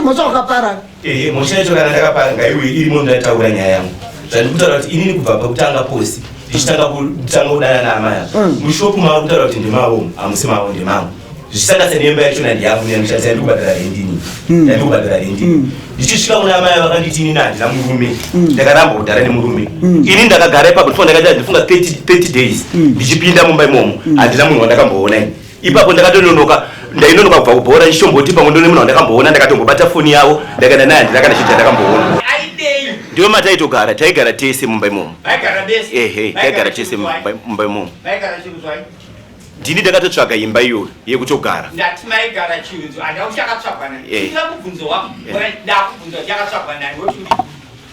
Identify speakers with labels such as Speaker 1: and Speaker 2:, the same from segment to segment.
Speaker 1: mhosva wakaparana.
Speaker 2: Ehe, mhosva yacho kana ndakapara ngaiuye irimo ndataura nyaya yangu. Zvandikutaura kuti inini kubva pakutanga posi ndichitanga kutanga kudana naamai ava. Mushopu mava kutaura kuti ndemavo, hamusi mavo ndemangu. Zvichisanganisa nemba yacho ndandiyangu yandishandisa yandikubhadhara rendi inini. Yandikubhadhara rendi. Ndichisvika kuna amai ava vakanditi inini handina murume. Ndakaramba kudhara nemurume. Ini ndakagara ipapo ndifunga ndakaita ndifunga 30 30 days ndichipinda mumba imomo. Handina munhu wandakamboona ini. Ipapo ndakatononoka ndainonoka kubva kubhora ndichitomboti pamwe ndone munhu wandakamboona ndakatombobata foni yavo ndakaenda naye handina kana chinhu chandakamboona. Ndiyo mataitogara taigara tese mumba imomo. Ehe taigara tese mumba imomo. Ndini ndakatotsvaga imba iyoyo yekutogara.
Speaker 3: Ndati maigara chirunzi handina kuti yakatsvagwa nani.
Speaker 2: Eh.
Speaker 3: Ndina mubvunzo wangu.
Speaker 2: Eh.
Speaker 3: Ndakubvunza kuti yakatsvagwa nani woti uri.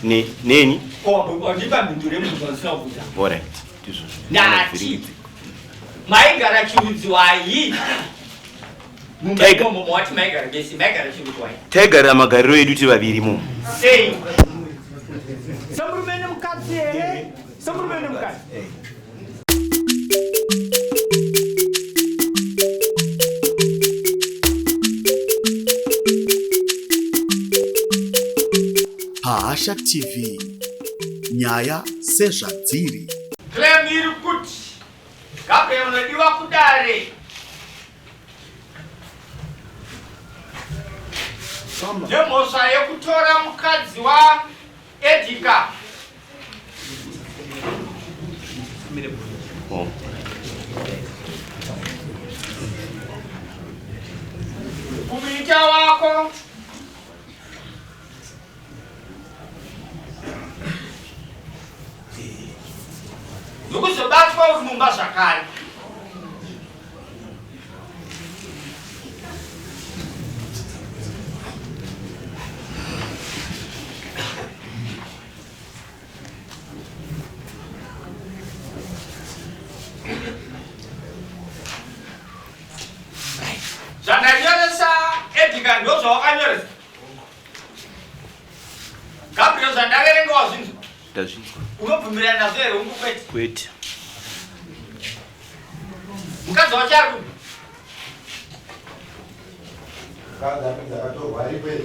Speaker 2: Ne neni?
Speaker 3: Ko ndipa mhinduro yemubvunzo wandisina kubvunza.
Speaker 2: Alright. Ndizvo.
Speaker 3: Ndati maigara chirudzi wayi. Mumba imomo mawati maigara bese maigara chirudzi wayi.
Speaker 2: Taigarira magariro edu tiri vaviri imomo.
Speaker 3: Sei? Semurume nemukadzi here? Semurume nemukadzi.
Speaker 2: Eh.
Speaker 4: Pahasha TV, nyaya sezvadziri.
Speaker 3: Claim iri kuti Gabriel unodiwa kudare nemhosva yekutora mukadzi wa Edika.
Speaker 2: Oh.
Speaker 3: Kumuita wako nokuzobatwa uri mumba zvakare. Zvandanyoresa Edgar ndozvawakanyoresa. Gabriel zvandaverenga wazvinzwa.
Speaker 2: Ndazvinzwa.
Speaker 3: Unobvumirana nazvo here ungu kwete?
Speaker 2: Kwete.
Speaker 3: Mukadzi wacho ari kupi?
Speaker 5: Mukadzi apedza akatorwa aripo here?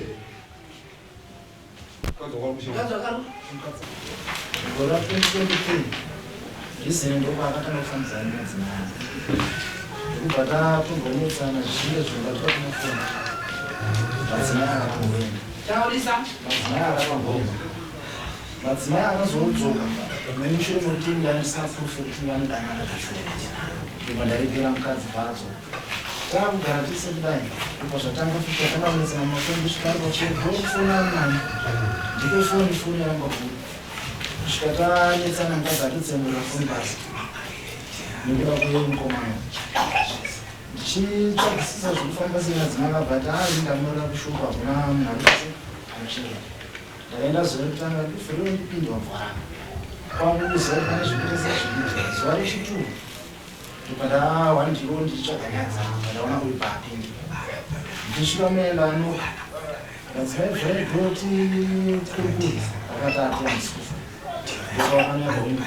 Speaker 6: Gore ra 2023 Reason ndopaakatanga kufambidzana nemadzimai ake. Ndokubva tatombonetsana zviye zvimba tikatomufona. Madzimai akatomboenda.
Speaker 3: Taurisa.
Speaker 6: Madzimai akatomboenda. Madzimai akazodzoka nemushure mekuti ndandisina proof yekuti vanodanana zveshuwa. Ndobva ndaripira mukadzi paadzoka. Takugara tese kudai kubva zvatanga futi tatanga kunetsana mumafoni kusvika ari pachero ndokufona nani ndipe foni foni yaramba kuuya kusvika tanetsana mukadzi atotsemurira foni pasi nekuda kwemukomana ndichitsvagisisa zvekufamba sei madzimai akabva ati aa ndanorira kushopu hakuna munhu ari anochera Ndakaenda zuva rekutanga ndivhure ndipinde wavharana kwakuziva kuti pane zvekuita sezvekuita zuva rechitwo ndobva ndahwandiwo ndichitsvaga nyaya dzangu ndaona uyu paapinde ndichisvika muenda anoka madzimai vhurai dhoti kurukuru akati ati handisi kufa ndopawakanyakuimba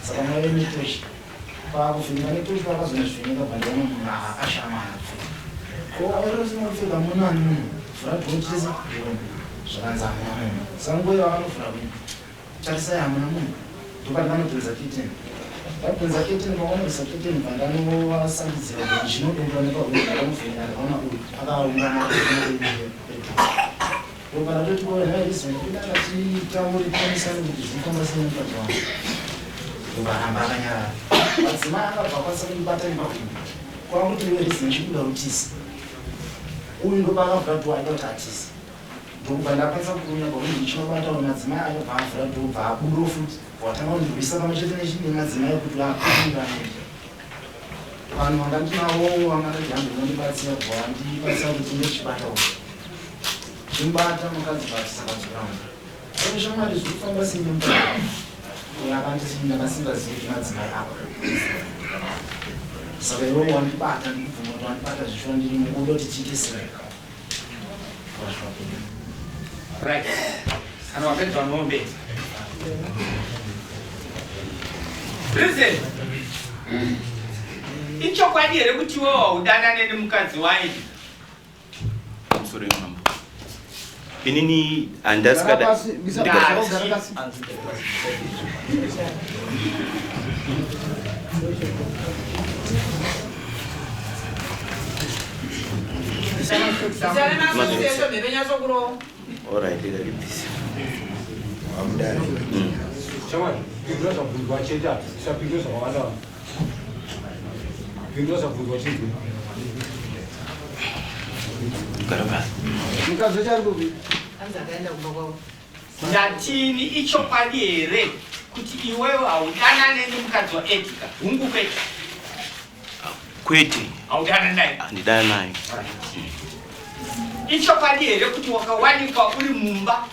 Speaker 6: saka maive netochi Pakuvheneka netochi pakazondivheneka bva ndaona munhu akashama haana kupfeka. Ko auri usina kupfeka munani munhu? Vhura dhoo tese ndione. Zvakanzi hamuna munhu. Saka nguva iyo vakangovhura window. Tarisai hamuna munhu. Ndopandakanopinza keteni. Ndapinza keteni pavakanobvisa keteni bva ndanovasandidzira kuti ndichinodongora nepahwindo ndakanovheneka ndakaona uyu akaungana pedhoo. Ndopandatoti ko nhai Reason kudanga titaure tionesane kuti zvinofamba sei nemukadzi wangu. Ndoparamba akanyarara. Madzimai akabva akwanisa kundibata nemakumbo. Kwakuti iwe Reason chikuda utise. Uyu ndopaakavhura door aida kuti atise. Ndokubva ndakwanisa kuuya pakuti ndichinobata uyu madzimai akabva avhura door bva abudawo futi. Watanga kundirwisa pamwe chete nemadzimai kuti vakuti vanoita. Vanhu vanga ndinavo vanga ndati hambe vandibatsira kubva vandibatsira kuti ndichibata uyu. Chimbata mukadzi bati saka dzoramba. Ane shamwari zviri kufamba sei nemukadzi? Uyo akanditi ndakasingazivi kuti madzimai ako. Saka iwe wandibata ndikubvuma kuti wandibata zvishuwa ndiri mukuda kuti tiite sei? Wazvapinda.
Speaker 3: Right. Kana wapedza mombe. Listen. Ichokwadi here kuti iwe waudanane nemukadzi waidi?
Speaker 2: Pamusoro yemambo. Inini handasikada.
Speaker 1: Gara pasi, bisa- gara pasi.
Speaker 2: Alright, rega ndibvise.
Speaker 5: Shamwari, pindura zvabvunzwa chete apa. Usapindura zvakawanda. Pindura zvabvunzwa chete.
Speaker 2: Gara pasi.
Speaker 1: Mukadzi wacho ari kupi?
Speaker 3: Ndatini ichokwadi here kuti iwewe haudanane nemukadzi waEdgar? Hungu kwete.
Speaker 2: Kwete.
Speaker 3: Haudana naye.
Speaker 2: Handidana naye.
Speaker 3: Ichokwadi here kuti wakawanikwa uri mumba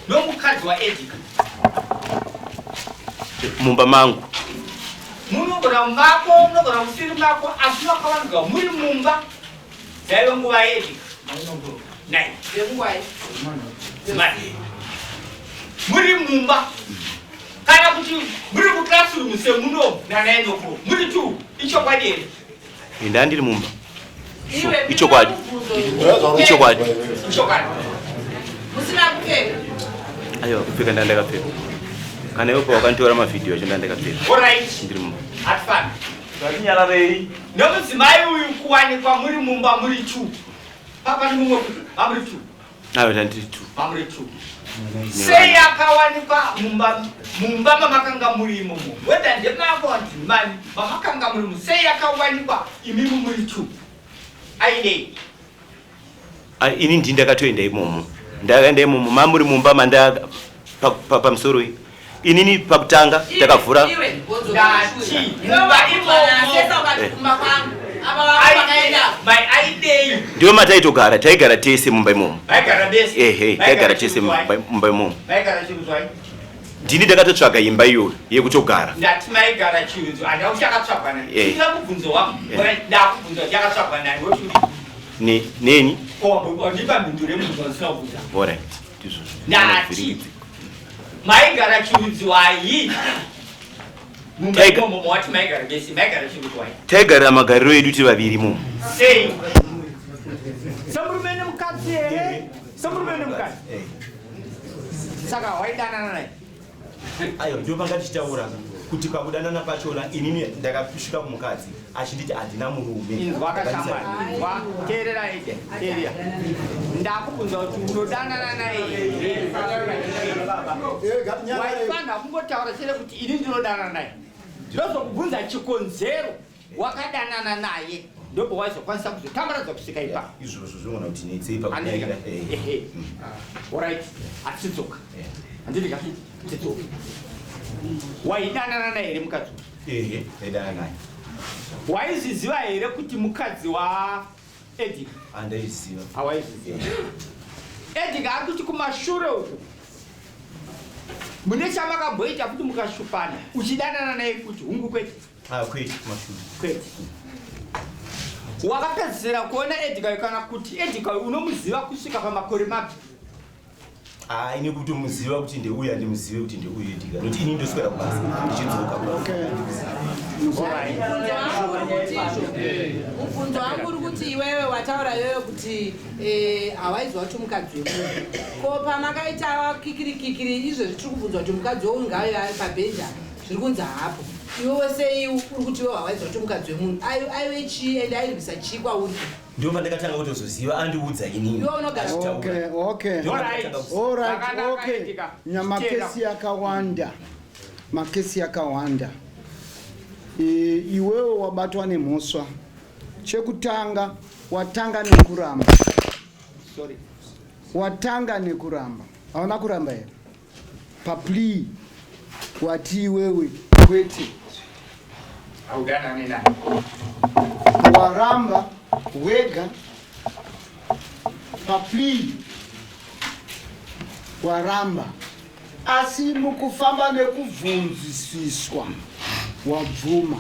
Speaker 3: nomukadzi waEdgar?
Speaker 2: Mumba mangu.
Speaker 3: Munogona mumako, munogona musiri mako, asi makawanikwa muri mumba dzaive nguva yeEdgar. Nai. Dzimai. Muri mumba. Kana kuti muri muclassroom semuno nanaendokuro. Muri tu ichokwadi here?
Speaker 2: Ndaa ndiri mumba. Ichokwadi. Ichokwadi.
Speaker 3: Ichokwadi.
Speaker 7: Musina kupfeka.
Speaker 2: Aiwa, kupfeka ndaa ndakapfeka. Kana iwepo wakanditora mavhidhiyo acho ndaa ndakapfeka.
Speaker 3: Alright.
Speaker 2: Ndiri mumba.
Speaker 3: Hatifambi.
Speaker 2: Ngatinyararei.
Speaker 3: Nomudzimai uyu kuwanikwa muri mumba muri two. Papa ni mumwe kuti mamuri two.
Speaker 2: Aiwa, ndandiri two.
Speaker 3: Mamuri two. Sei akawanikwa mumba mumba mamakanga muri imomo? Whether ndemako or ndimani mamakanga muri mu sei akawanikwa imimi muri two? Aidei.
Speaker 2: Ah, ini ndini ndakatoenda imomo. Ndakaenda imomo mamuri mumba manda pamusoro iyi. Inini pakutanga ndakavhura
Speaker 7: Iwe,
Speaker 3: Ndati mumba imomo.
Speaker 7: kumba kwangu. Apa vakaenda.
Speaker 3: Mai aidei.
Speaker 2: Ndiyo mataitogara, taigara tese mumba imomo.
Speaker 3: Vaigara bese.
Speaker 2: Ehe, taigara tese mumba mumba imomo.
Speaker 3: Vaigara chiruzwai.
Speaker 2: Ndini ndakatotsvaga imba iyoyo yekutogara.
Speaker 3: Ndati maigara chiruzwa. Handina kuti yakatsvagwa nani.
Speaker 2: Eh.
Speaker 3: Ndina mubvunzo wangu.
Speaker 2: Eh.
Speaker 3: Ora ndakubvunza kuti yakatsvagwa nani. Woti
Speaker 2: Neni?
Speaker 3: Ndipa mhinduro yemubvunzo wandisina kubvunza.
Speaker 2: Alright. Ndizvo.
Speaker 3: Ndati maigara chirudzwai. Mumba imomo mawati maigara bese maigara chirudzwai.
Speaker 2: Taigarira magariro edu tiri vaviri imomo.
Speaker 3: Sei? Semurume nemukadzi here? Semurume nemukadzi. Saka waidanana naye.
Speaker 2: Aiwa, ndio panga tichitaura kuti pakudanana pachona inini ndakasvika kumukadzi achinditi handina murume.
Speaker 3: Inzwa kashamwari, inzwa, teerera ide, teerera. Ndakubvunza kuti unodanana naye here? Waifanira kungotaura chete kuti ini ndinodanana naye. Ndozokubvunza chikonzero wakadanana naye, ndipo waizokwanisa kuzotambaradza kusvika ipapo.
Speaker 2: Izvozvo zvinogona kuti netsei
Speaker 3: Handiti ka?
Speaker 2: pakudaira.
Speaker 3: Ehe. Alright, hatidzoka. Handiti ka? Tidzoka. Waidanana naye here mukadzi uyu?
Speaker 2: Ehe, ndaidanana naye.
Speaker 3: Waizviziva here kuti mukadzi waEdgar?
Speaker 2: Handaiziva.
Speaker 3: Hawaizviziva. Edgar ari kuti kumashure uku mune chamakamboita kuti mukashupana uchidanana naye kuti hungu kwete?
Speaker 2: Ah, kwete kumashure.
Speaker 3: Kwete. Wakapedzisira kuona Edgar kana kuti Edgar unomuziva kusvika pamakore mapi?
Speaker 2: Ah, ini kutomuziva kuti ndeuyu handimuzive kuti ndeuyu Edgar. Nokuti ini ndoswera kubasa ndichidzoka.
Speaker 7: Mubvunzo wangu uri kuti iwewe wataura iwewe kuti hawaiziva kuti mukadzi wemunhu. Ko pamakaita kikiri kikiri izvezvi tiri kubvunzwa kuti mukadzi weuyu ngaave ari pabhenji apa, zviri kunzi haapo. Iwewe sei uri kuti iwewe hawaiziva kuti mukadzi wemunhu aive chii ende airwisa chii kwauri?
Speaker 2: Ndio pandakatanga kutozoziva andiudza inini.
Speaker 7: Iwe unogara.
Speaker 1: Okay, okay.
Speaker 2: Ndio pandakatanga kuziva.
Speaker 1: Alright, okay. Nyamakesi yakawanda. Makesi yakawanda. Iwewe wabatwa nemhosva. Chekutanga watanga nekuramba.
Speaker 3: Sorry.
Speaker 1: Watanga nekuramba. Hauna kuramba here? Paplea wati iwewe kwete.
Speaker 3: Haudanani naye.
Speaker 1: Waramba wega paplea waramba, asi mukufamba nekubvunzisiswa wabvuma.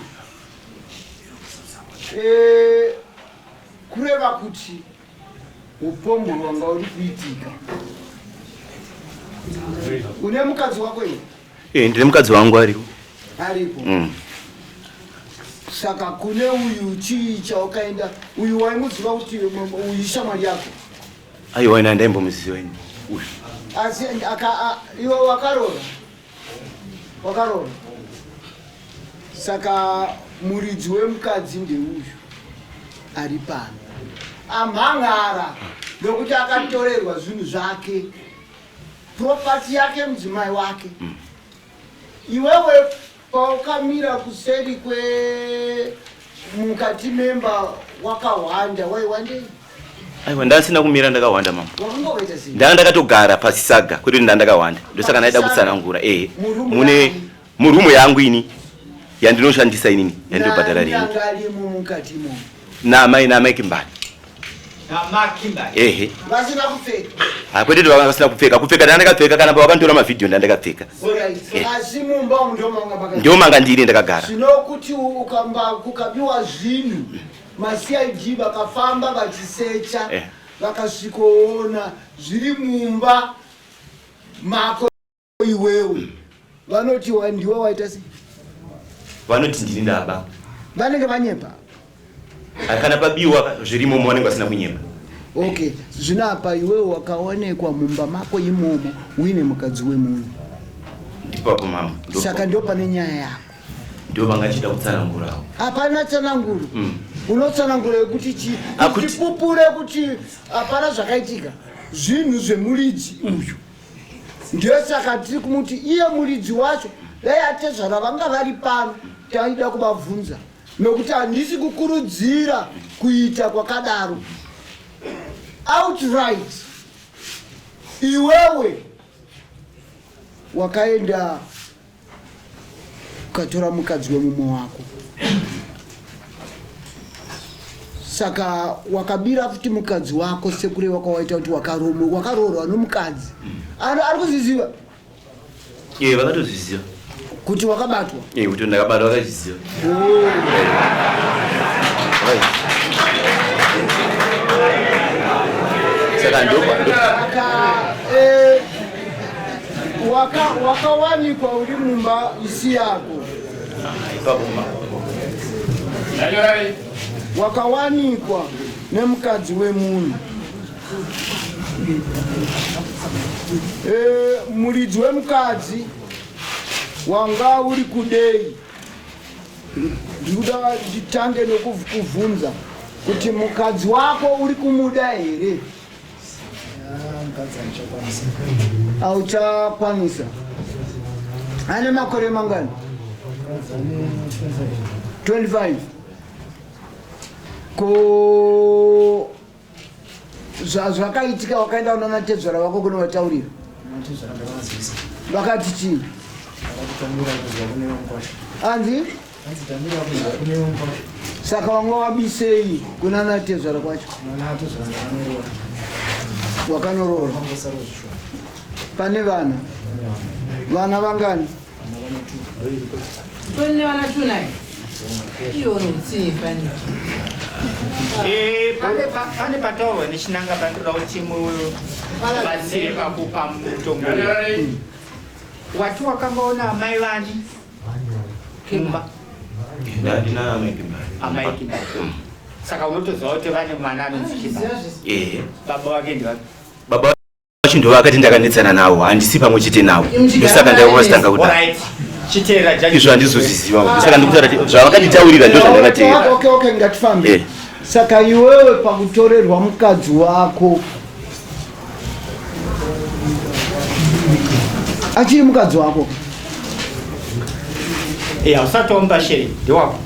Speaker 1: Kureva kuti upombwe hwanga uri kuitika. Une mukadzi wako iwe?
Speaker 2: Ndine mukadzi wangu aripo.
Speaker 1: Aripo. Saka kune uyu chii chawakaenda? Uyu waimuziva kuti uyu ishamwari yako?
Speaker 2: Aiwa, ina ndaimbomuziva ini. Uyu.
Speaker 1: Asi iwe wakarora, wakarora, saka muridzi wemukadzi ndeuyu ari pano amhangara nokuti akatorerwa zvinhu zvake, property yake, mudzimai wake. Iwewe paukamira kuseri kwe mukati memba wakahwanda, waiwandei?
Speaker 2: Aiwa, ndasina kumira ndakahwanda, mama.
Speaker 1: Wakanga waita sei?
Speaker 2: Ndanga ndakatogara pasisaga, kwete kuti ndandakahwanda. Ndosaka ndaida kutsanangura, ehe.
Speaker 1: Murumu
Speaker 2: Mune
Speaker 1: yani?
Speaker 2: Murumu yangu ini yandinoshandisa inini, yandinobhadhara
Speaker 1: Nani
Speaker 2: rent.
Speaker 1: anga arimo mukati imomo?
Speaker 2: Naamai Kimbani.
Speaker 3: Namakimba?
Speaker 2: Ehe.
Speaker 1: Vasina kupfeka?
Speaker 2: Hakwete kuti vanga vasina kupfeka. Kupfeka ndandakapfeka, kana pavakanditora mavhidhiyo ndandakapfeka.
Speaker 1: Alright. Asi mumba umu ndo manga pakati?
Speaker 2: Ndo manga ndiri ndakagara.
Speaker 1: Zvinokuti ukamba kukabiwa zvinhu, maCID vakafamba vachisecha, vakasvikoona zviri mumba mako iwewe, vanoti ndiwe waita sei?
Speaker 2: Vanoti ndini ndaba.
Speaker 1: Vanenge vanyepa?
Speaker 2: Kana pabiwa zvirimo vanenge vasina kunyepa.
Speaker 1: Okay, zvino apa iwewe wakaonekwa mumba mako imomo uine mukadzi wemunhu.
Speaker 2: Ndipapo, mama.
Speaker 1: Saka ndo pane nyaya yako.
Speaker 2: Ndo vanga chida kutsanangurawo.
Speaker 1: Hapana tsananguro. Unotsanangura yekuti chii? Tipupure kuti hapana zvakaitika, zvinhu zvemuridzi uyu. Ndosaka tiri kumuti iye muridzi wacho, dai atezvara vanga vari pano, taida kuvabvunza, nokuti handisi kukurudzira kuita kwakadaro outright. Iwewe wakaenda ukatora mukadzi wemumwe wako, saka wakabira futi mukadzi wako, sekureva kwawaita kuti wakaroorwa nomukadzi. Ari kuzviziva?
Speaker 2: Ee, vakatozviziva.
Speaker 1: Kuti wakabatwa?
Speaker 2: Ee, kuti ndakabatwa vakazviziva. Right. Saka ndo
Speaker 1: Saka wakawanikwa uri mumba isi yako.
Speaker 2: Ipapo, mama.
Speaker 1: Wakawanikwa nemukadzi wemunhu. Muridzi wemukadzi wanga uri kudei? Ndikuda nditange nokukubvunza kuti mukadzi wako uri kumuda here?
Speaker 6: Mukadzi handichakwanisa.
Speaker 1: Auchakwanisa. Ane makore mangani?
Speaker 6: Mukadzi ane 25.
Speaker 1: 25. Ko zvakaitika, wakaenda unana tezvara vako kunovataurira?
Speaker 6: Matezvara ndakavazivisa.
Speaker 1: Vakati chii?
Speaker 6: Vakati kuzwa kune mukwasha.
Speaker 1: Anzi?
Speaker 6: Hanzi tamira kuzwa kune mukwasha.
Speaker 1: Saka wanga wabisei kunana tezvara kwacho?
Speaker 6: Mwana atezvara ndakanoroora.
Speaker 1: Wakanoroora?
Speaker 6: Vangosara zvishoma.
Speaker 1: Pane vana? Vana vangani?
Speaker 6: Vana vane two.
Speaker 7: Tone vana tunai iyo utsinye fani.
Speaker 3: Pane pataurwa nechinanga pandoda kuti mubatsire pakupa mutongo. Wati wakangaona amai vani mumba?
Speaker 2: Ndandina amai Kimbani.
Speaker 3: Amai Kimbani. Saka unotoziva kuti vane mwana anonzi Kimbani?
Speaker 2: Ehe.
Speaker 3: Baba vake ndivapi?
Speaker 2: Baba vacho ndo vakati ndakanetsana navo, handisi pamwe chete navo, ndosaka ndavasitanga kudaro.
Speaker 3: Alright, chiteera jaji.
Speaker 2: Izvo handizozviziva, ndosaka ndikutaura kuti zvavakanditaurira ndo zvandakateera.
Speaker 1: Okay, ngatifambe. Saka iwewe pakutorerwa mukadzi wako, achiri mukadzi wako?
Speaker 3: Eh, hausati wamupa sheri, ndewako.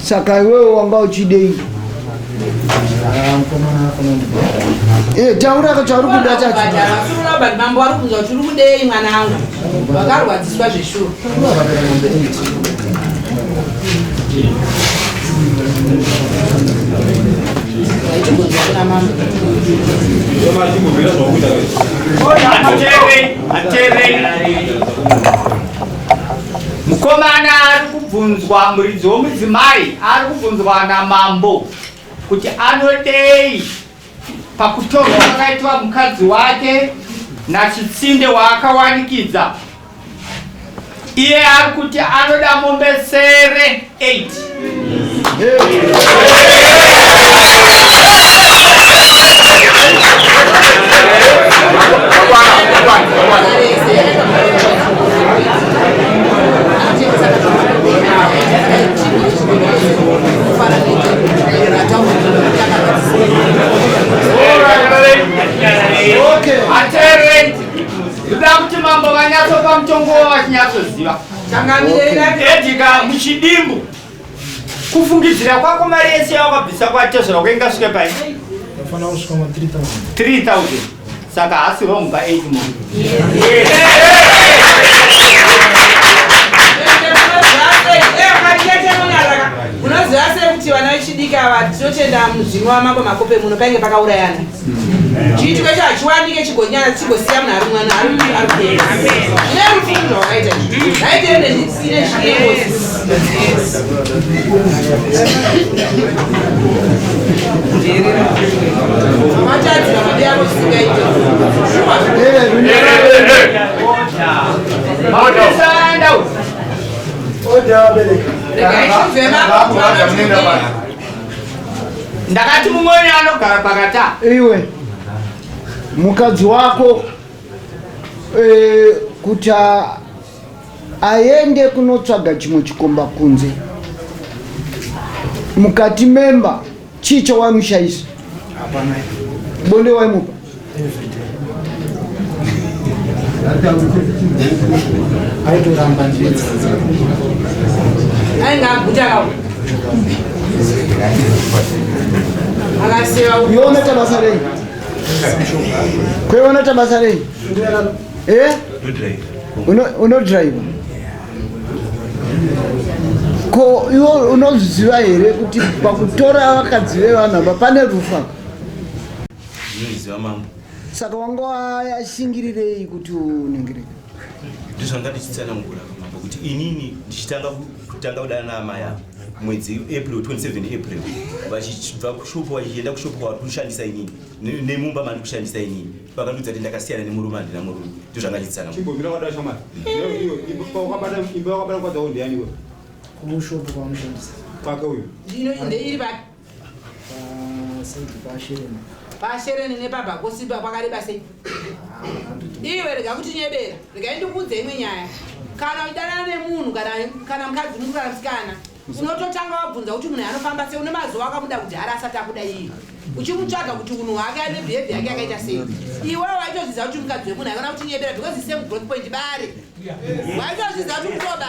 Speaker 1: Saka iwewe wanga uchidei?
Speaker 6: Mukomana afana ndibhadhara.
Speaker 1: Taura chauri kuda chacho.
Speaker 7: Robert, mambo vari kubvunza kuti uri kudei mwanangu, wakarwadziswa zveshuwa.
Speaker 6: Unobhadhara mombe 8.
Speaker 7: Vaichigonzwa kuna mambo.
Speaker 3: Ateerei, ateerei. Mukomana ari kubvunzwa, muridzi womudzimai ari kubvunzwa namambo kuti anodei pakutorwa kwakaitwa mukadzi wake nachitsinde waakawanikidza. Iye ari kuti anoda mombe sere 8. kutonga mutongo wachinyatsoziva. Edika muchidimbu. Kufungidzira kwako mari yese yawakabvisa kwatezvara kwaingasvike pai?
Speaker 6: Ndafanira kusvika ma 3000.
Speaker 3: 3000. Saka haasi wrong pa 8 mo.
Speaker 7: Unoziva sei kuti vana vechidiki ava tinotenda mudzimu wamambo Makope muno painge pakaurayana. Chiitiko icho hachiwanike chigonyana chigosiya munhu ari mwana ari ari kuenda. Zvine rufu zvawakaita izvi. Ngaitiende zvisine zvinengozi. Matadzira madi ako zvisingaite. Shuwa.
Speaker 3: Makusanda.
Speaker 7: Regai tinzwe mambo kuti vanoti
Speaker 3: Ndakati mumwe wenyu anogara pakati apa.
Speaker 1: Iwe mukadzi wako kuti aende kunotsvaga chimwe chikomba kunze mukati memba, chii chawaimushaisa?
Speaker 6: Hapana.
Speaker 1: Bonde waimupa?
Speaker 6: Everyday. Aitoramba ndidzi.
Speaker 7: Ainge aguta kawo. Akaseva.
Speaker 1: Iwe unoita basa rei? Kwewe unoita basa rei? Eh? Unodriver. Ko iwe unoziva here kuti pakutora vakadzi vevanhu apa pane rufa?
Speaker 2: Ndinoziva mambo.
Speaker 1: Saka wanga washingirirei kuti unengere?
Speaker 2: Ndizvanga ndichitsanangura mambo kuti inini ndichitanga kutanga kudana naamai ava mwedzi April 27 April vachibva kushopu vachienda kushopu kwavari kushandisa inini nemumba mandi kushandisa inini vakandiudza kuti ndakasiyana nemurume, handina murume. Ndozvanga ndichitsanangura.
Speaker 5: Chimbomira kwada shamwari. Iyo wakabata imba wakabata kwadza ndiani iwe?
Speaker 6: Kumushopu kwamushandisa.
Speaker 5: Kwake uyu.
Speaker 7: Ndino ndeiri papi?
Speaker 6: Pasaidi pashereni.
Speaker 7: Pashereni nepabhakosipa pakareba sei? Iwe rega kuti nyebera, regai ndikuudze imwe nyaya. Kana uchidanana nemunhu kana mukadzi munhu kana musikana, unototanga wabvunza kuti munhu anofamba sei, une mazuva akamuda kuti hari asati akuda iye. Uchimutsvaga kuti unhu hwake ane behavior yake yakaita sei. Iwe waitoziva kuti mukadzi wemunhu aikona kuti nyebera because the same growth point bare. Waitoziva kuti kutoba.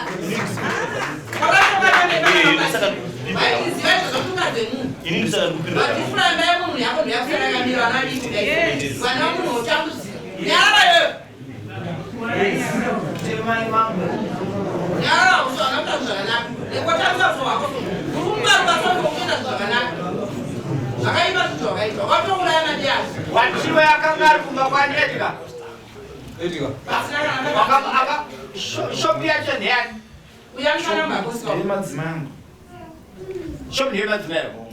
Speaker 7: Waitoziva izvozvo kuti mukadzi wemunhu.
Speaker 2: Ini ndisaka ndikupindura.
Speaker 7: Vatifura imba yemunhu yako ndoyakusara yakamira vana vadiki kudai. Vana munhu uchakuziva. Nyarara iwewe. Nyarara usana kutaura zvakanaka. Nekwatarisa uso hwako so. Uri kungaruka so kuenda zvakanaka. Zvakaipa zvinhu zvakaitwa. Watouraya madi ako.
Speaker 3: Wachiwe akanga ari kumba kwani Edgar?
Speaker 5: Edgar.
Speaker 7: Pasina kana
Speaker 3: Aka shopu yacho ndeyani?
Speaker 7: Uya mwana makosi wako.
Speaker 6: Madzimai angu.
Speaker 3: Shopu ndeye madzimai ako.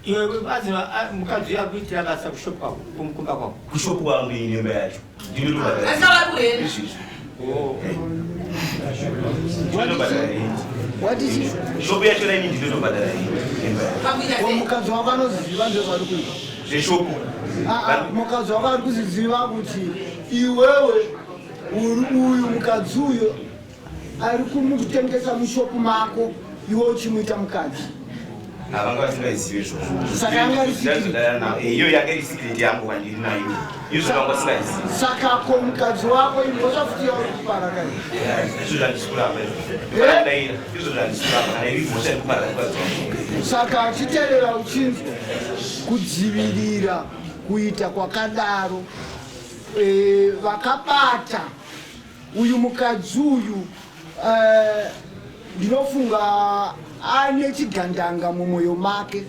Speaker 3: Iwe mazima mukadzi uyu akuitira basa kushopu kwako, kumba kwako.
Speaker 2: Kushopu kwangu ini imba yacho. Ndinotobhadhara.
Speaker 7: Asi vari kuenda.
Speaker 2: Izvizvi. Ndinotobhadhara rent.
Speaker 1: Watisi
Speaker 2: Shopu yacho ini ndinotobhadhara rent. Imba yacho.
Speaker 7: Pakuita
Speaker 1: ko
Speaker 7: sei?
Speaker 1: mukadzi wako anoziva ndozvari kuita?
Speaker 2: Zveshopu.
Speaker 1: Ah, ah, mukadzi wako ari kuziziva kuti iwewe uri uyu mukadzi uyu ari kumutengesa mushopu mako, iwe uchimuita mukadzi?
Speaker 2: Havanga vasingazivi izvozvo.
Speaker 1: Saka yanga iri secret.
Speaker 2: Ndazodana navo. Iyo yanga iri secret yangu kwandiri nayo. Izvo vanga vasingazivi.
Speaker 1: Saka ko mukadzi wako imhosva futi yauri kupara kai?
Speaker 2: Izvo zvandisi kuramba izvo. Ndinodaira. Izvo zvandisi kuramba kana iri mhosva yekupara mukadzi wangu.
Speaker 1: Saka achiteerera uchinzwa kudzivirira kuita kwakadaro, vakabata uyu mukadzi uyu, ndinofunga ane chigandanga mumwoyo make.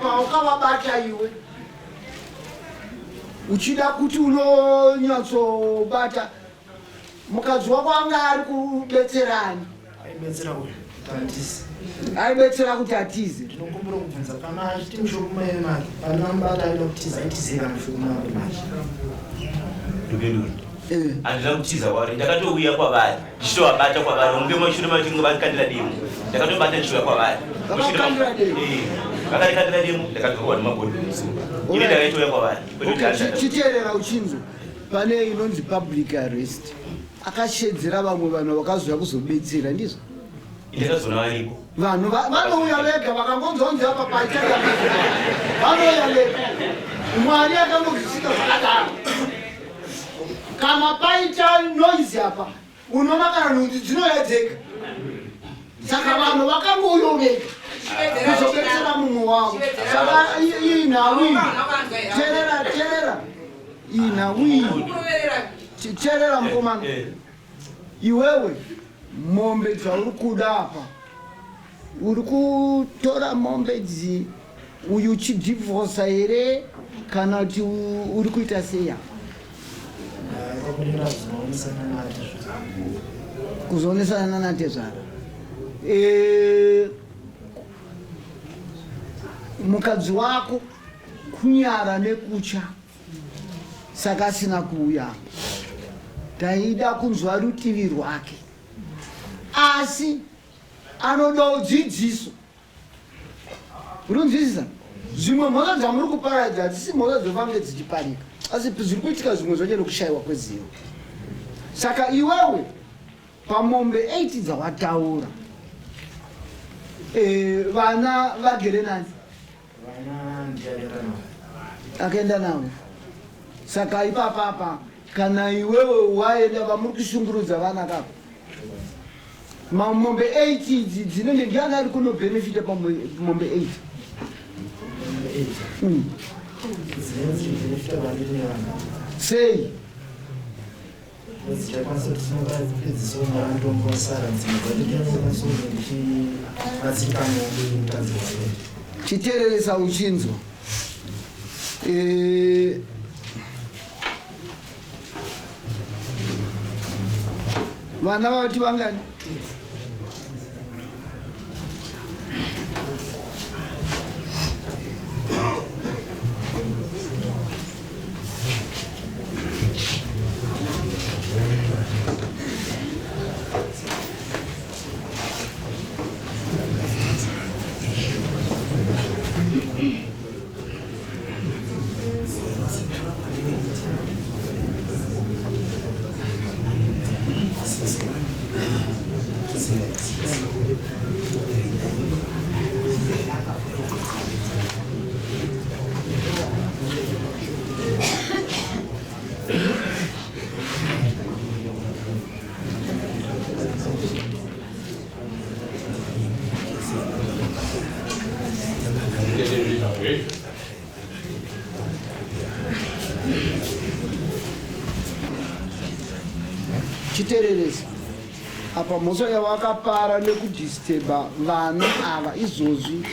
Speaker 1: Paukavabata iwe uchida kuti unonyatsobata mukadzi wako, anga ari kubetserani?
Speaker 6: Aibetsera uyu kuti atize.
Speaker 1: Aibetsera kuti atize?
Speaker 6: Ndinokumbura kubvunza, pana achiti mushopu maive make, pana mubata aida kutiza, aitizei kana mushopu make manje?
Speaker 2: Ndopindura. Handina kutiza kwavari, ndakatouya kwavari ndichitovabata kwavari unge mashure machinge vakandira demo, ndakatobata ndichiuya kwavari.
Speaker 1: Vakakandira demo?
Speaker 2: Vakandikandira demo, ndakadzokorwa nemabhodhi mumusoro. Ini ndakaitouya kwavari. Kwete kuti
Speaker 1: Okay, chiteerera uchinzwa, pane inonzi public arrest, akashedzera vamwe vanhu vakazouya kuzobetsera, ndizvo?
Speaker 2: Ndakazoona varipo.
Speaker 1: Vanhu vanouya vega, vakangonzonzi apa paita, vanouya vega. Mwari akangozvisika zvakadaro. Kana paita noise apa unoona kana nhunzi dzinouya dzega. Saka vanhu vakangouya vega kuzobetsera mumwe wavo. Saka iyi nhau iyi, terera terera iyi nhau iyi, terera mukomana iwewe, mombe dzauri kuda apa uri kutora mombe dzi uyu uchidhivhosa here kana kuti uri kuita sei apa? Kuzoonesana nanatezvara. Mukadzi wako kunyara nekutya saka asina kuuya. Taida kunzwa rutivi rwake, asi anodawo dzidziso. Uri kunzwisisa? Zvimwe mhosva dzamuri kuparadza hadzisi mhosva dzofange dzichiparika, asi zviri kuitika zvimwe zvacho nekushayiwa kwezivo. Saka iwewe pamombe 8 dzawataura, vana vagere nani?
Speaker 6: Vana ndiaenda navo.
Speaker 1: Akaenda navo. Saka ipapapa kana iwewe waenda, vamuri kushungurudza vana kapa mamombe 8 idzi dzinenge, ndiani ari kunobhenefita pamombe 8?
Speaker 6: Dzinenge dzichibhenefita kwandiri nevana.
Speaker 1: Sei?
Speaker 6: Dzichakwanisa kuti tinongapedzisa murandombo wasara, dzimwe dzacho ndinokwanisa kunge ndichibatsirikana mukadzi wake.
Speaker 1: Chiteereresa uchinzwa. Vana vati vangani? Chitereresa apa, mhosva yawakapara nekudhisteba vana ava izvozvi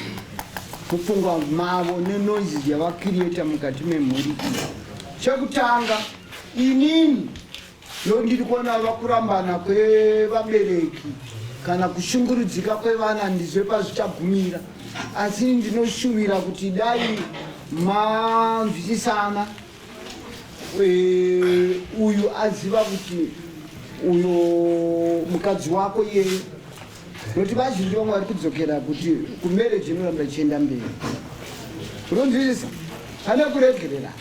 Speaker 1: mupfungwa mavo nenoise yavakirieta mukati memhuri iyi. Chekutanga, inini ndiri kuona vakurambana kwevabereki kana kushungurudzika kwevana ndizve pazvichagumira, asi ndinoshuvira kuti dai manzwisisana. Uyu aziva kuti uyo mukadzi wako iyeye, nokuti vazhinji vamwe vari kudzokera kuti kumarriage inoramba ichienda mberi. Unonzwisisa? Pane kuregerera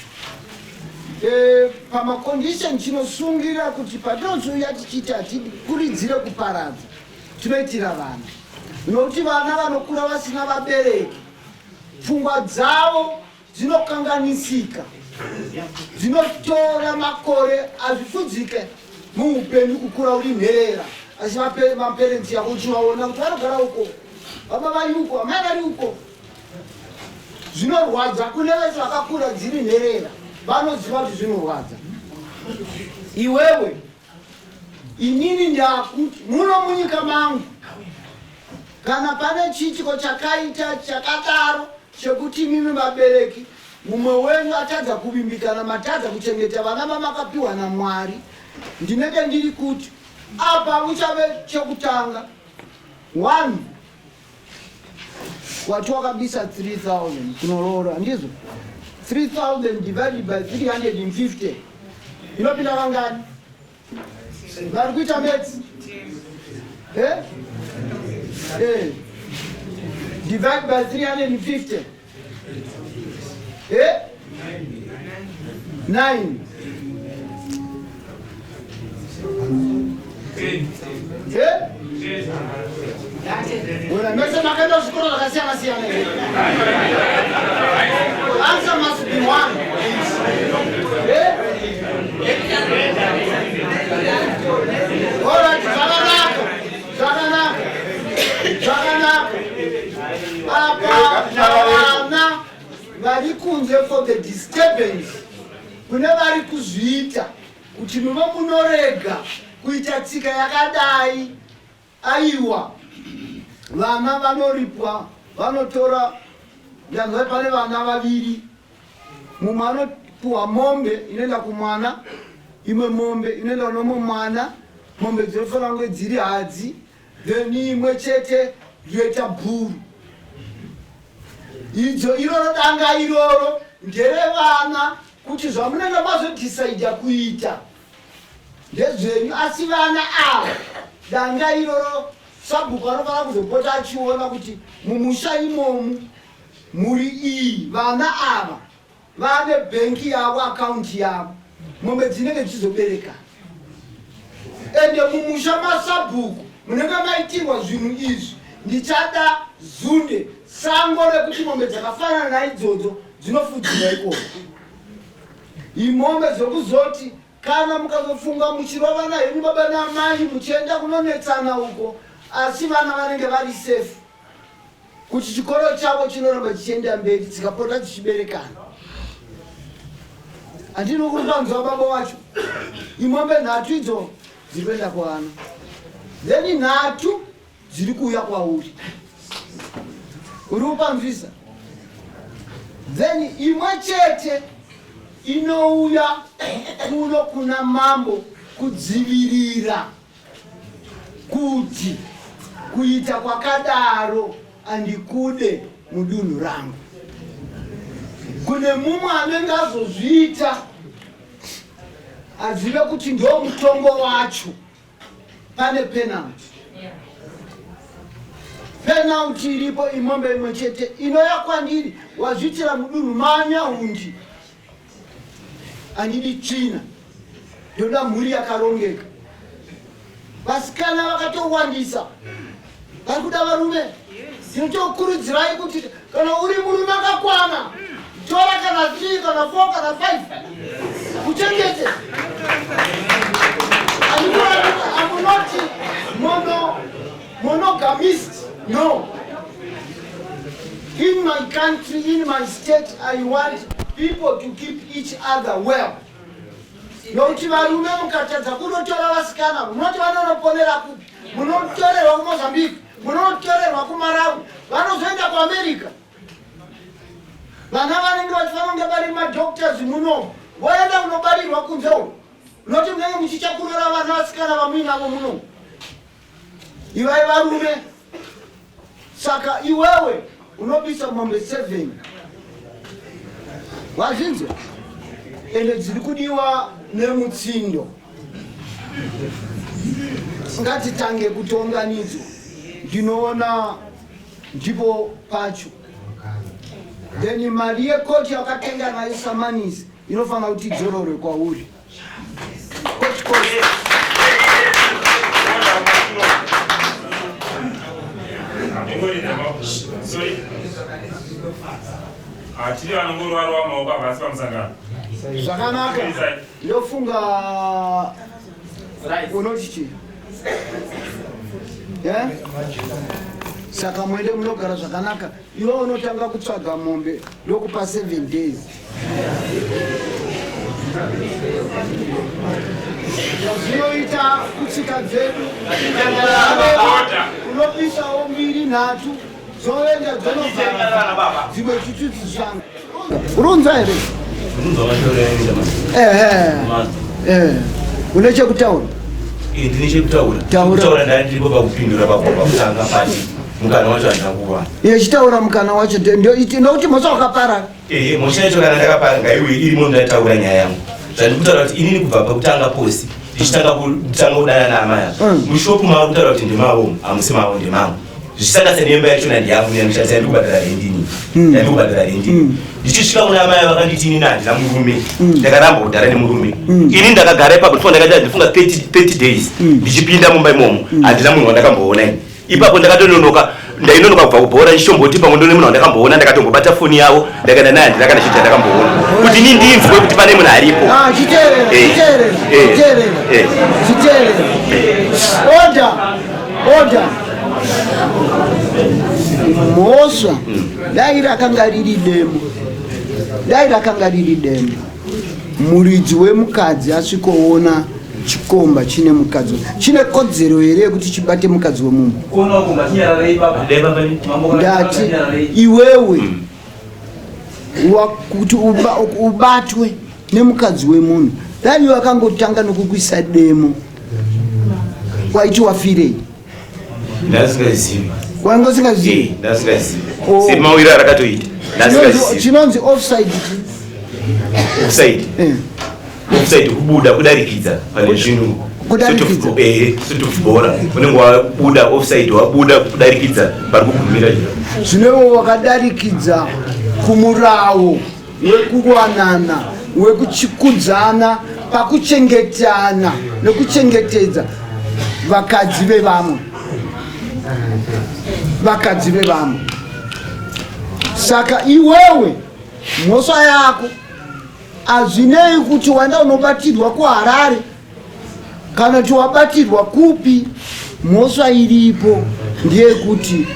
Speaker 1: pamacondition chinosungira kuti patinozouya tichiiti hatikuridzire kuparadza, tinoitira vana, nokuti vana vanokura vasina vabereki pfungwa dzavo dzinokanganisika, dzinotora makore. Hazvifudzike muupenyu kukura uri nherera, asi maparents yako uchivaona kuti vanogara uko, baba vari uko, amai vari uko. Zvinorwadza. Kune vese vakakura dziri nherera vanoziva kuti zvinorwadza. Iwewe, inini ndakuti muno munyika mangu kana pane chiitiko chakaita chakadaro chekuti imimi vabereki mumwe wenyu atadza kuvimbikana, matadza kuchengeta vana vamakapiwa naMwari, ndinenge ndiri kuti apa uchave chekutanga, one, wati wakabisa 3000 kunoroora, ndizvo? 3000 divided by 350 inopinda vangani vari kuita maths? Eh? Eh. Divide by 350, eh? 9, eh? Wena mese makaenda zvikoro zvakasiyana siyana here? Answer must be one. Eh? for the disturbance kune vari kuzviita kuti muve munorega kuita tsika yakadai. Aiwa, vana vanoripwa vanotora, ndanzwa pane vana vaviri, mumwe anopuwa mombe inoenda kumwana, imwe mombe inoenda kunomwe mwana, mombe dzinofanira kunge dziri hadzi, then imwe chete yoita bhuru. Idzo iroro danga iroro nderevana kuti zvamunenge mazodhisaidha kuita ndezvenyu asi vana ava danga iroro sabhuku anofanira kuzopota achiona kuti mumusha imomu mhuri iyi vana ava vane bhengi yavo akaunti yavo mombe dzinenge dzichizobereka ende mumusha masabhuku munenge maitirwa zvinhu izvi ndichada zunde sango rekuti mombe dzakafanana naidzodzo dzinofudzirwa ikoko Imombe dzokuzoti kana mukazofunga muchirovana henyu baba namai muchienda kunonetsana uko asi vana vanenge vari safe kuti chikoro chavo chinoramba chichienda mberi dzikapota dzichiberekana. Handino kuri panzwa baba wacho. Imombe nhatu idzo dziri kuenda kuvana. Then nhatu dziri kuuya kwauri uri kupanzwisa then imwe chete inouya kuno kuna mambo kudzivirira kuti kuita kwakadaro andikude mudunhu rangu kune mumwe anenge azozviita azive kuti ndo mutongo wacho pane penalty penalty iripo imombe imwe chete inoya kwandiri wazviitira mudunhu manyahundi andidi tsvina ndoda mhuri yakarongeka vasikana vakatowandisa vari kuda varume ndinotokurudzirai kuti kana uri murume akakwana tora kana 3 kana 4 kana 5 uchengete amunoti mono monogamist no in my country in my state i want people to keep each other well nokuti varume mukatadza kunotora vasikana munoti vanonoponera kupi munotorerwa kumozambique munotorerwa kumarawi vanozoenda kuamerica vana vanenge vachifanira kunge vari madoctors muno voenda kunobarirwa kunze uko noti munenge muchichakurora vana vasikana vamuinavo muno ivai varume saka iwewe unobisa mombe 7 wazvinzwa ende dziri kudiwa nemutsindo ngatitange kutonganidzwa ndinoona ndipo pacho then mari yekoti yakatenga nayo samanisi inofanira kuti idzororwe kwauri koti koti
Speaker 8: Hatidi vanongorwarwa maoko havasi pamusangano.
Speaker 1: Zvakanaka. Ndofunga unoti chii? Yeah? Saka muende munogara zvakanaka. Iwe unotanga kutsvaga mombe ndokupa 7 days. Zvinoita kutsika dzedu. Unobisawo mbiri nhatu dzoenda dzonobva dzimwe chitsitsi zvangu. Urunza here? Ehe. Eh. Une chekutaura?
Speaker 2: Eh, ndine chekutaura. Taura. Ndani ndiripo pakupindura pakutanga pati mukana wacho handina kuwana.
Speaker 1: Iye chitaura mukana wacho ndokuti mhosva wakapara.
Speaker 2: Ehe, mhosva yacho kana ndakapara ngaiuye irimo ndataura nyaya yangu. Zvandikutaura kuti inini kubva pakutanga posi ndichitanga kutanga kudana naamai ava. Mushopu mava kutaura kuti ndemavo, hamusi mavo ndemangu. Zvichisanganisa nemba yacho nandiyangu yandishandisa yandikubhadhara rendi ini. Yandikubhadhara rendi. Ndichisvika kuna amai vakanditi inini handina murume. Ndakaramba kudhara nemurume. Ini ndakagara ipapo ndifunga ndakaita ndifunga 30 30 days ndichipinda mumba imomo. Handina munhu wandakamboona ini. Ipapo ndakatononoka ndainonoka kubva kubhora ndichitomboti pamwe ndone munhu wandakamboona ndakatombobata foni yavo ndakaenda naye handina kana chinhu chandakamboona kuti ini ndinzwe kuti pane munhu aripo.
Speaker 1: Ah, chiteerera,
Speaker 2: Eh.
Speaker 1: chiteerera,
Speaker 2: Eh.
Speaker 1: chiteerera,
Speaker 2: Eh.
Speaker 1: chiteerera. Order, order. Mhosva dai rakanga riri demo. Dai rakanga riri demo, muridzi wemukadzi asvikoona chikomba chine mukadzi, chine kodzero here yekuti chibate mukadzi wemunhu? Ndati iwewe kuti ubatwe nemukadzi wemunhu, dai iwe akangotanga nokukuisa demo, waiti wafirei?
Speaker 2: Ndasingazivi.
Speaker 1: Wanga usingazivi?
Speaker 2: Eh, ndasingazivi.
Speaker 1: Oh.
Speaker 2: Semawiro arakatoita. Ndasingazivi.
Speaker 1: Chinonzi offside.
Speaker 2: Offside.
Speaker 1: Eh.
Speaker 2: Offside kubuda, kudarikidza pane zvinhu.
Speaker 1: Kudarikidza.
Speaker 2: Sort of, sort of bhora. Unenge wabuda offside, wabuda kudarikidza pari kugumira.
Speaker 1: Zvino wakadarikidza kumurawo wekuwanana, wekuchikudzana pakuchengetana nekuchengetedza vakadzi vevamwe, vakadzi vevamwe. Saka iwewe mhosva yako hazvinei kuti wanda unobatirwa kuHarare kana kuti wabatirwa kupi, mhosva iripo ndeyekuti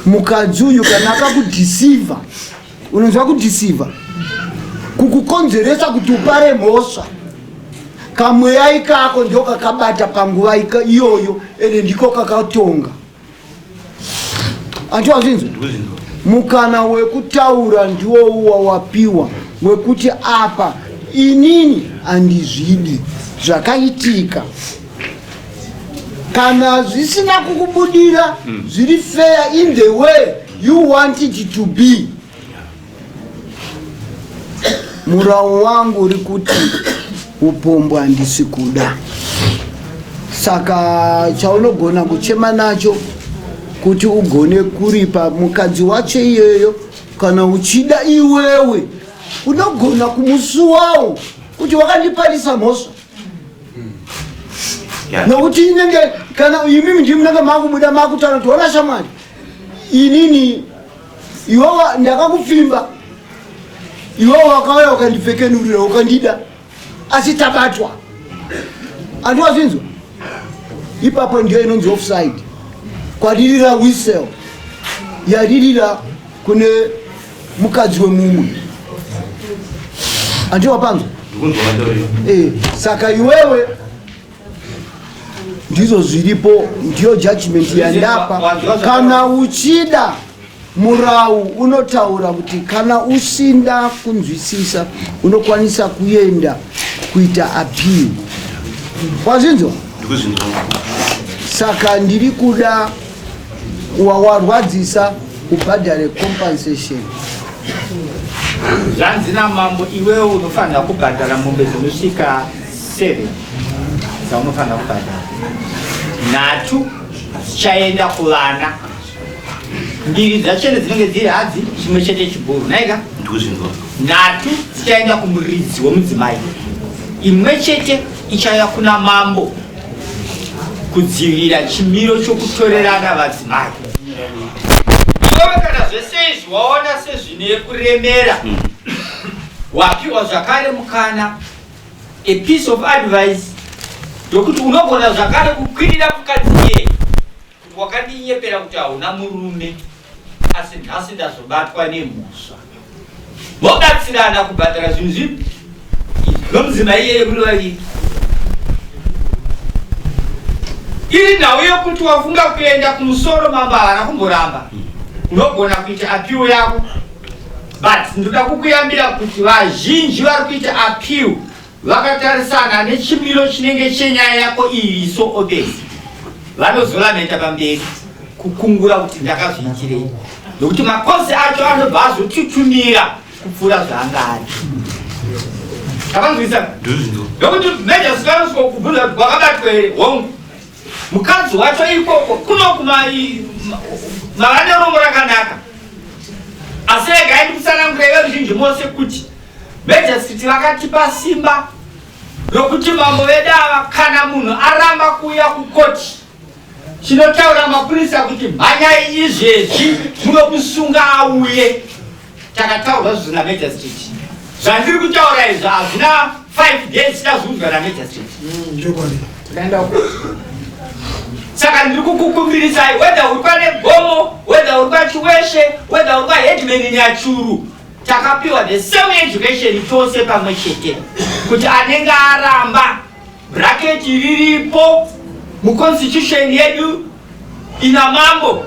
Speaker 1: mukadzi uyu kana akakudhisiva, unonzwa kudhisiva, kukukonzeresa kuti upare mhosva, kamweya ikako ndio kakabata panguva iyoyo, ende ndiko kakatonga. Anti wazvinzwa? Mukana wekutaura ndiwo uwa wapiwa wekuti apa inini handizvidi zvakaitika. Kana zvisina kukubudira zviri fair in the way you want it to be, murawo wangu uri kuti upombwe handisi kuda. Saka chaunogona kuchema nacho kuti ugone kuripa mukadzi wacho iyoyo, kana uchida iwewe unogona kumusuwawo kuti wakandiparisa mhosva, nokuti inenge kana imimi ndimi munenge makubuda makutaura kuti ona shamwari, inini iwewa ndakakupfimba, iwewe wakauya ukandipfekenurira ukandida, asi tabatwa. Andiwazvinzwa? Ipapo ndiyo inonzi offside, kwaririra whistle yaririra kune mukadzi wemumwe. Andiwapanzwa? Saka iwewe ndizvo zviripo, ndiyo judgment yandapa. Kana uchida, murau unotaura kuti kana usinda kunzwisisa unokwanisa kuenda kuita appeal. Wazvinzwa? Saka ndiri kuda wawarwadzisa ubhadhare compensation.
Speaker 3: Zvanzi namambo, iwewe unofanira kubhadhara mombe dzinosvika 7 dzaunofanira kubhadhara. Nhatu dzichaenda kuvana, mbiri dzachene dzinenge dziri hadzi, chimwe chete chibhuru naika. Nhatu dzichaenda kumuridzi wemudzimai, imwe chete ichauya kuna mambo kudzivirira chimiro chokutorerana vadzimai. Iwewe kana zvese izvi waona sezvine kuremera, wapiwa zvakare mukana, a piece of advice yokuti unogona zvakare kukwirira mukadzi iyeye kuti wakandinyepera kuti hauna murume, asi nhasi ndazobatwa nemhosva. Mobatsirana kubhadhara zvinhu zvipi nomudzimai iyeye muri vaviri. Iri nhau yokuti wafunga kuenda kumusoro, mambo havana kumboramba, unogona kuita appeal yako, but ndoda kukuyambira kuti vazhinji vari kuita appeal vakatarisana nechimiro chinenge chenyaya yako iyi so obvious, vanozolamenta pamberi kukungura kuti ndakazviitirei, nokuti makosi acho anobva azotutumira kupfuura zvaanga ari. Takanzwisa nokuti meja sikaruswa kubvunza kuti wakabatwa here? Hongu. Mukadzi wacho ikoko kuno mava neromo rakanaka, asi regai ndikutsanangurei veruzhinji mose kuti Majesty vakatipa simba rokuti mambo vedu ava, kana munhu aramba kuuya kukoti, chinotaura mapurisa kuti mhanyai izvezvi munomusunga auye. Takataurwa zvizvo namagistrate. Zvandiri kutaura izvo hazvina 5 days tazviudzwa namagistrate. Saka ndiri kukukumbirisai, whether uri pane gomo, whether uri paChiweshe, whether uri paheadman Nyachuru. Takapiwa the same education tose pamwe chete, kuti anenge aramba, bracket riripo muconstitution yedu ina mambo.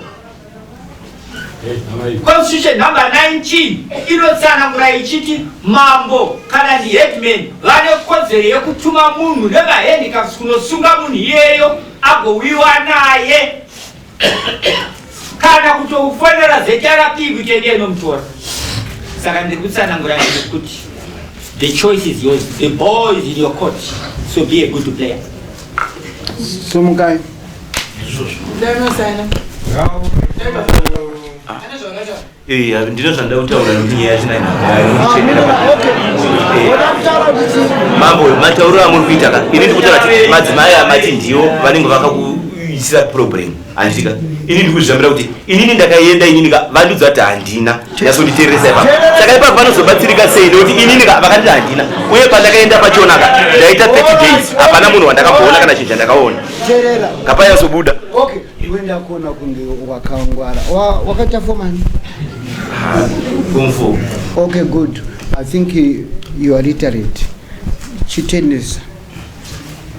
Speaker 3: Constitution number 19 inotsanangura ichiti mambo kana ndi headman vane kodzero yekutuma munhu nemahandcuffs kunosunga munhu iyeyo, agowiwa naye, kana kutofonera ZRP kuti ende inomutora. Saka ndiri kutsanangura kuti the choice is yours, the ball is in your court, so be a good player.
Speaker 1: Sumukai.
Speaker 7: Ndanosaina.
Speaker 2: Eh, ndino zvandida kutaura nekuti nyaya yacho
Speaker 1: Oda kutaura kuti
Speaker 2: Mambo, matauriro amuri kuita ka, ini ndikutaura kuti madzimai amati ndiwo vanenge vakakuisira problem, handika? Ini ndikuzvambira kuti inini ndakaenda, inini ka vandiudza kuti handina. Nyatsonditeeresa ipapo. Saka ipapo vanozobatsirika sei? Nekuti inini ka vakanditi handina, uye pandakaenda pachona ka ndaita 30 days, hapana munhu wandakamboona kana chinhu chandakaona.
Speaker 1: Teerera.
Speaker 2: Kapanyatsobuda.
Speaker 1: Okay, iwe ndakuona kunge wakangwara. Wakaita form ani?
Speaker 2: Form 4.
Speaker 1: Okay, good. I think you are literate. Chitenesa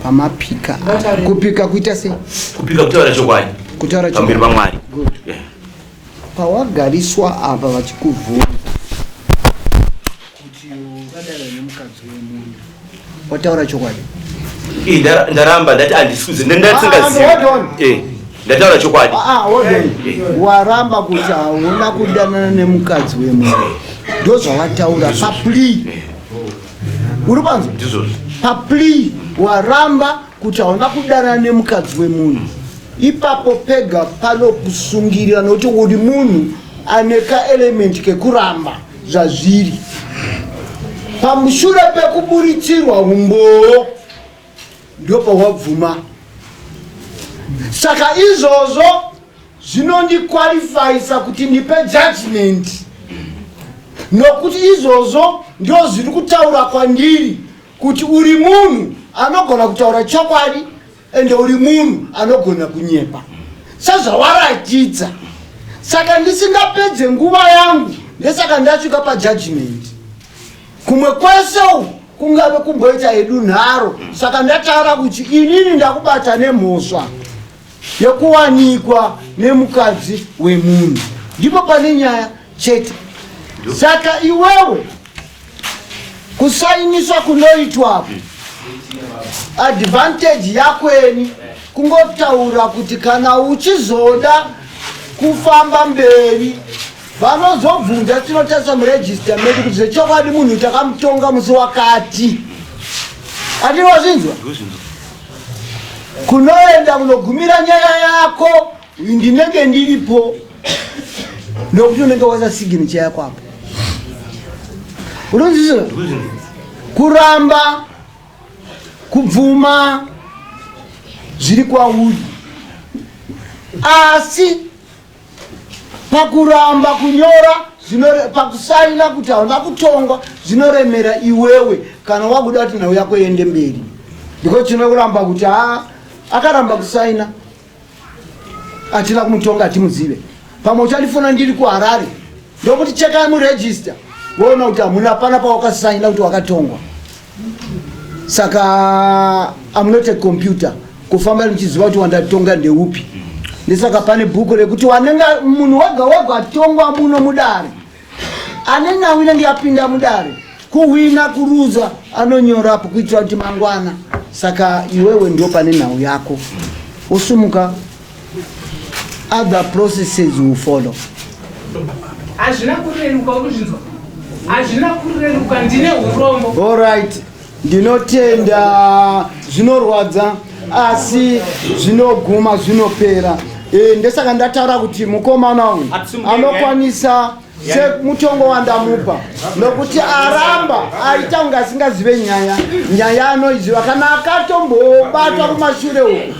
Speaker 1: pamapika. Kupika kuita sei?
Speaker 2: Kupika kutaura chokwadi.
Speaker 1: Kutaura
Speaker 2: pamberi
Speaker 1: chokwadi.
Speaker 2: paMwari.
Speaker 1: Good.
Speaker 2: Yeah.
Speaker 1: Pawagariswa apa vachikubvunza kuti ukadara nemukadzi wemunhu, wataura chokwadi?
Speaker 2: Eh, ndaramba, ndati handisuze.
Speaker 1: Ah,
Speaker 2: Ndandisingazivi.
Speaker 1: hold on.
Speaker 2: Eh, ndataura chokwadi.
Speaker 1: Ah, hold on. Waramba kuti hauna kudanana nemukadzi wemunhu, ndo zvawataura paplea. Uri panzwa?
Speaker 2: Ndizvozvo.
Speaker 1: Paplea waramba kuti hauna kudanana nemukadzi wemunhu. Ipapo pega panokusungirira, nokuti uri munhu ane kaelement kekuramba zvazviri. Pamushure pekuburitsirwa umbowo ndopawabvuma. Saka izvozvo zvinondiqualifyisa kuti ndipe judgment, nokuti izvozvo ndo zviri kutaura kwandiri kuti uri munhu anogona kutaura chokwadi, ende uri munhu anogona kunyepa sezvawaratidza. Saka ndisingapedze nguva yangu, ndesaka ndasvika pajudgment. Kumwe kwese uku kungave kumboita hedu nharo. Saka ndataura kuti inini ndakubata nemhosva yekuwanikwa nemukadzi wemunhu. Ndipo pane nyaya chete. Saka iwewe kusainiswa kunoitwapo, advantage yakweni kungotaura kuti kana uchizoda kufamba mberi, vanozobvunza, tinotarisa muregister medu kuti zvechokwadi munhu takamutonga musi wakati. Atinozvinzwa kunoenda kunogumira nyaya yako, ndinenge ndiripo, nokuti unenge waisa signature yako apo. Unonzwisisa? Kuramba, kubvuma zviri kwauri, asi pakuramba kunyora, pakusaina kuti hauna kutongwa, zvinoremera iwewe kana wakuda kuti nhau yako iende mberi, because chinokuramba kuti ha, akaramba kusaina, hatina kumutonga, hatimuzive. Pamwe uchandifona ndiri kuHarare, ndokuti chekai muregister, woona kuti hamuna pana pawakasaina kuti wakatongwa. Saka am not a computer kufamba ndichiziva kuti wandatonga ndeupi. Ndesaka pane bhuku rekuti wanenge munhu wega wega atongwa muno mudare, ane nhau inenge yapinda mudare, kuhwina, kuruza, anonyorapo kuitira kuti mangwana. Saka iwewe ndo pane nhau yako, usumuka, other processes will follow.
Speaker 9: Hazvina kureruka, urikuzvinzwa? Hazvina kureruka, ndine urombo.
Speaker 1: Alright, ndinotenda. Zvinorwadza, asi zvinoguma zvinopera. Ndesaka ndataura kuti mukomana uyu anokwanisa semutongo wandamupa, nokuti aramba aita kunge asingazive nyaya. Nyaya anoiziva, kana akatombobatwa kumashure uku.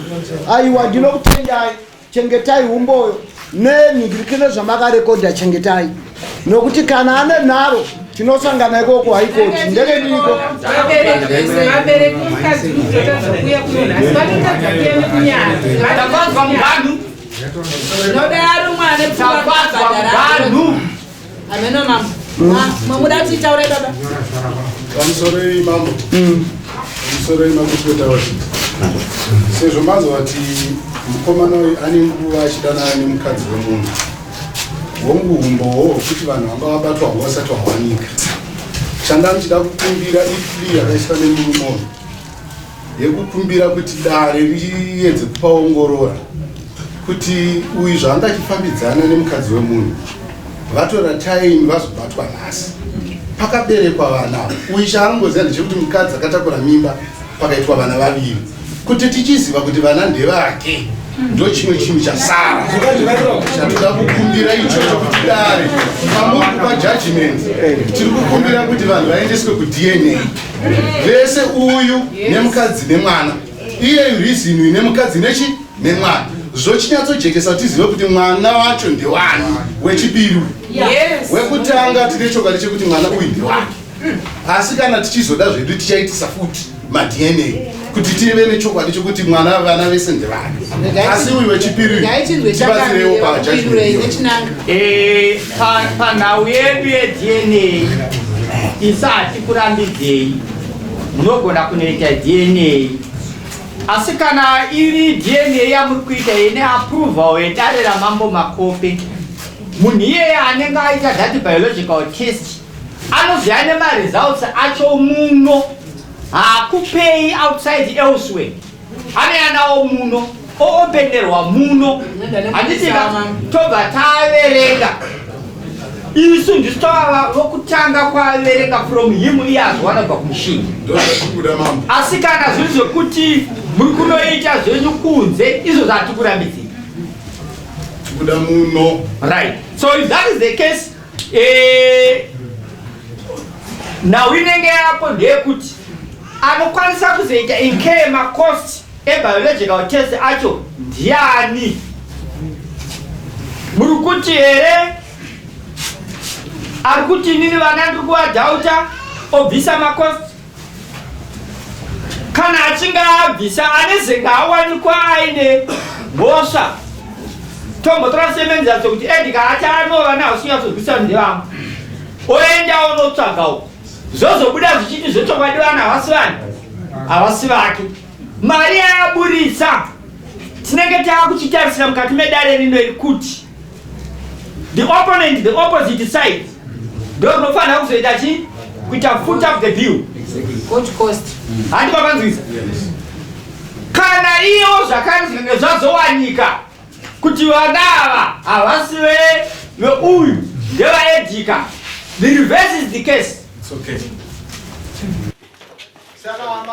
Speaker 1: Aiwa, ndinokutendai. Chengetai umboyo nenhingirikino zvamakarekodha, chengetai, nokuti kana ane nharo tinosangana ikoko High Court. Ndevediko?
Speaker 9: Vabereki vomukadzi kutotadza kuuya kuno nhasi, vatotadza kuuya nekunyara.
Speaker 3: Takwadzwa muganhu.
Speaker 7: Nodaro mwana.
Speaker 3: Takwadzwa muganhu.
Speaker 7: Ameno, mambo. Mamuda kuti taurai, baba.
Speaker 10: Pamusoroi, mambo. Pamusoroi, makutotaura. Sezvo mazovati mukomana uyu ane nguva achidanana nemukadzi wemunhu, hongu, umbowo hwekuti vanhu vanga vabatwa hwasati hwawanika. Chanda ndichida kukumbira iplea yakaiswa nemurume uyu, yekukumbira kuti dare riedze kupaongorora kuti uyu zvaanga achifambidzana nemukadzi wemunhu, vatora time, vazobatwa nhasi, pakaberekwa vana. Uyu chaanongoziva ndechekuti mukadzi akatakura mimba, pakaitwa vana vaviri, kuti tichiziva kuti vana ndevake. Ndo chimwe chinhu chasara chatoda kukumbira ichocho, kuti dare, pamuri kupa judgment, tiri kukumbira kuti vanhu vaendeswe kuDNA vese, uyu nemukadzi nemwana. Iye reason nemukadzi nechi nemwana, zvochinyatsojekesa kuti tizive kuti mwana wacho ndewani wechipiri. Wekutanga tine chokwadi chekuti mwana uyu ndewake, asi kana tichizoda zvedu tichaitisa futi maDNA kuti tive nechokwadi chokuti mwana, vana vese ndevake. Asi uyu wechipiri,
Speaker 7: Ngaichinzwe.
Speaker 10: tibatsirewo pajudgment iyoyo.
Speaker 7: Nechinanga.
Speaker 3: Panhau yedu yeDNA, isu hatikurambidzei, munogona kunoita DNA. Asi kana iri DNA yamuri kuita ine approval yedare ramambo Makope, munhu iyeye anenge aita that biological test anoziva nemaresults acho muno. Haakupei outside elsewhere, anouya nawo muno, oopenerwa muno, handitika? Tobva taverenga isu, ndisu tava vokutanga kwaverenga from him iye azowana kubva kumushini.
Speaker 10: Ndozvatikuda, mambo.
Speaker 3: Asi kana zviri zvekuti muri kunoita zvenyu kunze, izvo zvatikurambidzei.
Speaker 10: Tikuda muno.
Speaker 3: Right, so if that is the case, nhau inenge yapo ndeyekuti anokwanisa kuzoita incur macost ebiological test acho ndiani? Muri kuti here ari kuti inini vana ndiri kuvadoubta, obvisa macost? Kana achinge abvisa, anezenge awanikwa aine mhosva. Tombotora semenzaso kuti Edgar ati anova nahasinyatsozwisa ndevamwe, oenda onotsvaga uko, zvozobuda zvichiti zvechokwadi vana havasi vani, havasi vake. Mari yayaburitsa, tinenge taakuchitarisira mukati medare rino iri kuti the opponent, the opposite side, ndo rinofanira kuzoita chi kuita foot up the bill.
Speaker 7: Court cost.
Speaker 3: Handi makanzwisa? Kana iwo zvakare zvikange zvazowanika kuti vana ava havasi veuyu, ndevaEdgar, the reverse is the case.
Speaker 10: It's okay.
Speaker 1: Saka.